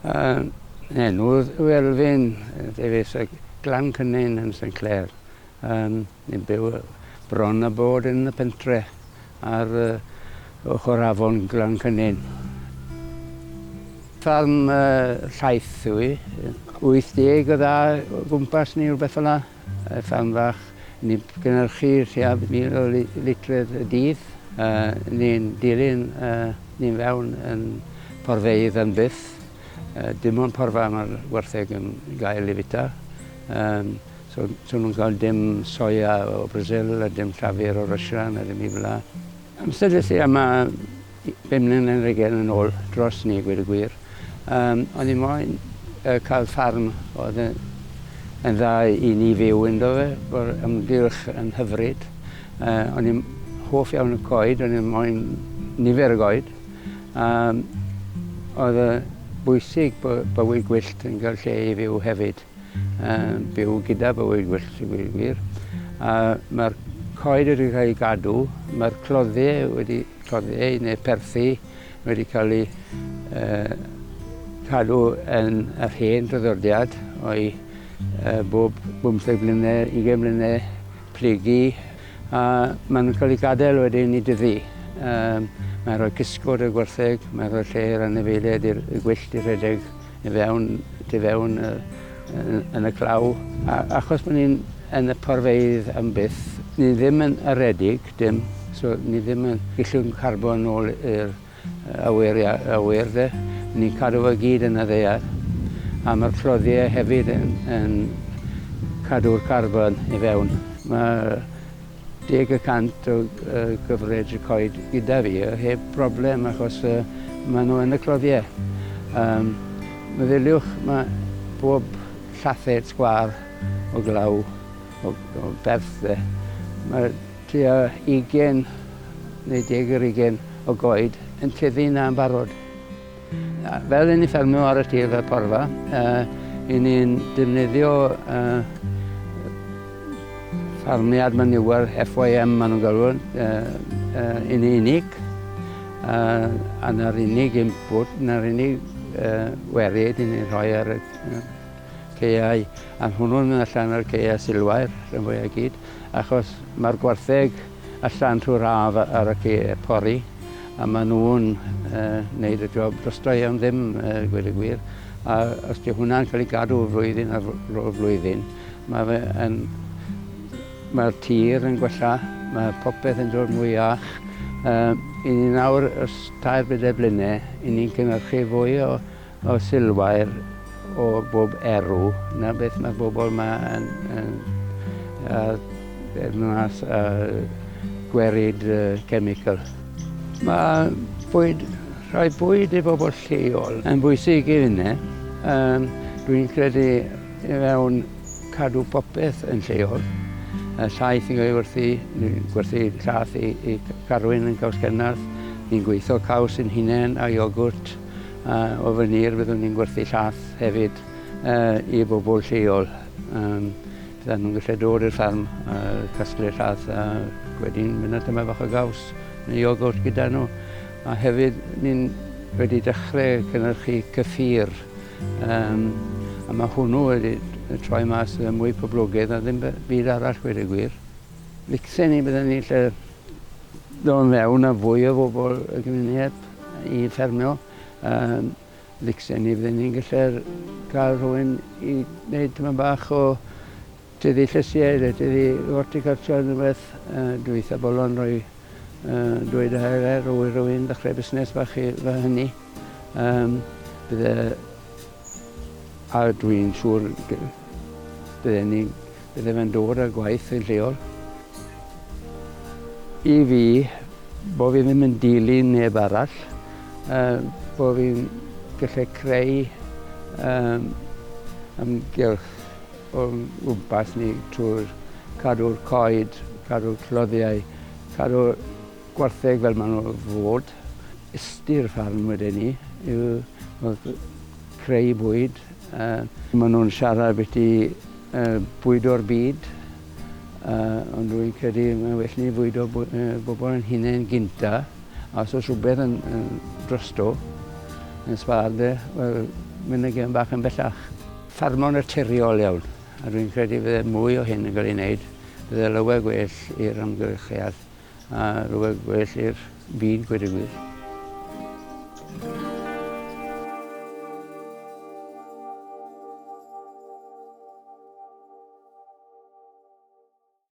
Enw yw Elfyn Davies, Glan Cynin yn St Clear. Ni'n byw bron a bod yn y pentre ar ochr afon Glan Cynin. Ffarm llaeth yw hi, 80 o dda o gwmpas ni, rhywbeth fel 'na. Ffarm fach, ni'n cynhyrchu tua 1,000 o litredd y dydd. Ni'n dilyn, ni'n fewn yn porfeydd am byth. Dim ond porfa mae'r gwartheg yn gael ei fita. So, so nhw'n cael dim soia o Brazil a dim llafur o Russia na ddim i fel 'na. Amser des i yma 5 mlynedd ar hugain yn ôl dros ni, gweud y gwir. Um, o'n i moyn uh, cael ffarm oedd yn, yn dda i ni fyw ynddo fe, bod ymgylch yn hyfryd. Uh, o'n i'n hoff iawn y coed, o'n i'n moyn nifer y goed. Um, oedd y bwysig bod bywyd gwyllt yn cael lle i fyw hefyd. Byw gyda bywyd gwyllt i gweud y gwir. A mae'r coed wedi cael ei gadw, mae'r cloddiau wedi cloddiau neu perthi wedi cael eu uh, cadw yn yr hen draddodiad o'i uh, bob 15 mlynedd, 20 mlynedd plygu a maen nhw'n cael eu gadael wedyn i dyfu. Um, mae'n rhoi cysgod i'r gwartheg, mae'n rhoi lle i'r anifeiliaid i'r gwyllt i rhedeg i fewn, tu fewn yn y claw. A achos bod ni'n yn y porfeydd am byth, ni ddim yn aredig, dim, so ni ddim yn gellwng carbon nôl i'r awyr, awyr de. Ni'n cadw fe gyd yn y ddaear. A mae'r cloddiau hefyd yn, yn cadw'r carbon i fewn. Mae 10% o gyfred y coed gyda fi heb broblem achos maen nhw yn y cloddiau. Um, meddyliwch, mae bob llathed sgwâr o glaw o, o berth de, mae tua 20 neu 10 yr 20 o goed yn tyfu 'na yn barod. Fel i ni ffermio ar y tir fel porfa, uh, i ni'n defnyddio uh, ffarmiad manure, FYM maen nhw'n galw, uh, uh, yn unig. Uh, a na'r unig input, na'r unig uh, werid i ni'n rhoi ar y uh, caeau, a hwnnw'n mynd allan ar caeau silwair, rhan fwyaf gyd, achos mae'r gwartheg allan trwy'r haf ar y caeau pori, a maen nhw'n uh, neud y job drosto i am ddim, uh, gweud y gwir. A os di hwnna'n cael ei gadw flwyddyn ar ôl flwyddyn, mae fe yn, mae'r tir yn gwella, mae popeth yn dod mwy iach. Uh, I ni nawr, ers tair bedair blynedd, i ni'n cynhyrchu fwy o, o silwair o bob erw na beth mae bobl yma yn, yn, yn mas a gwerid uh, chemical. Mae bwyd, rhoi bwyd i bobl lleol yn bwysig i finne. Um, Dwi'n credu i fewn cadw popeth yn lleol. Y llaeth yn cael ei werthu, ni'n gwerthu llaeth i, i Carwyn yn Caws Cenarth, ni'n gweithio caws yn hunain a iogwrt. A o fy nir byddwn ni'n gwerthu llath hefyd uh, i bobl lleol. Um, byddan nhw'n gallu dod i'r ffarm a casglu llath a wedyn mynd â dyma bach o gaws neu iogwrt gyda nhw. A hefyd ni'n wedi dechrau cynhyrchu cyffur. Um, a mae hwnnw wedi troi mas yn mwy poblogaidd na ddim byd arall wedi gwir. Licsen ni bydden ni lle dod mewn â fwy o bobl y gymuned i ffermio. Um, licsen ni fydden ni'n gallu cael rhywun i wneud tyma bach o tyfu llysiau neu tyfu horticulture neu rhywbeth. Uh, dwi eitha bolon rhoi uh, dweud y her er rhywun, rhywun ddechrau busnes bach i fy hynny. Um, bydde, a dwi'n siŵr bydde ni Bydde fe'n dod â gwaith yn lleol. I fi, bo fi ddim yn dilyn neb arall, uh, bo fi'n gallu creu um, ymgylch o'n gwmpas ni trwy'r cadw'r coed, cadw'r cloddiau, cadw'r gwartheg fel maen nhw fod. Ystyr ffarm wedyn ni yw creu bwyd. Uh, maen nhw'n siarad beth i uh, bwydo'r byd, uh, ond dwi'n credu mae'n well ni fwydo bobl yn hunain gynta, a os oes rhywbeth yn, yn drosto, yn sbâr de, wel, mynd ag e'n bach yn bellach. Ffarmo naturiol iawn, a dwi'n credu fydde mwy o hyn yn cael ei wneud, fydde lawer gwell i'r amgylchedd a lawer gwell i'r byd, gweud y gwir.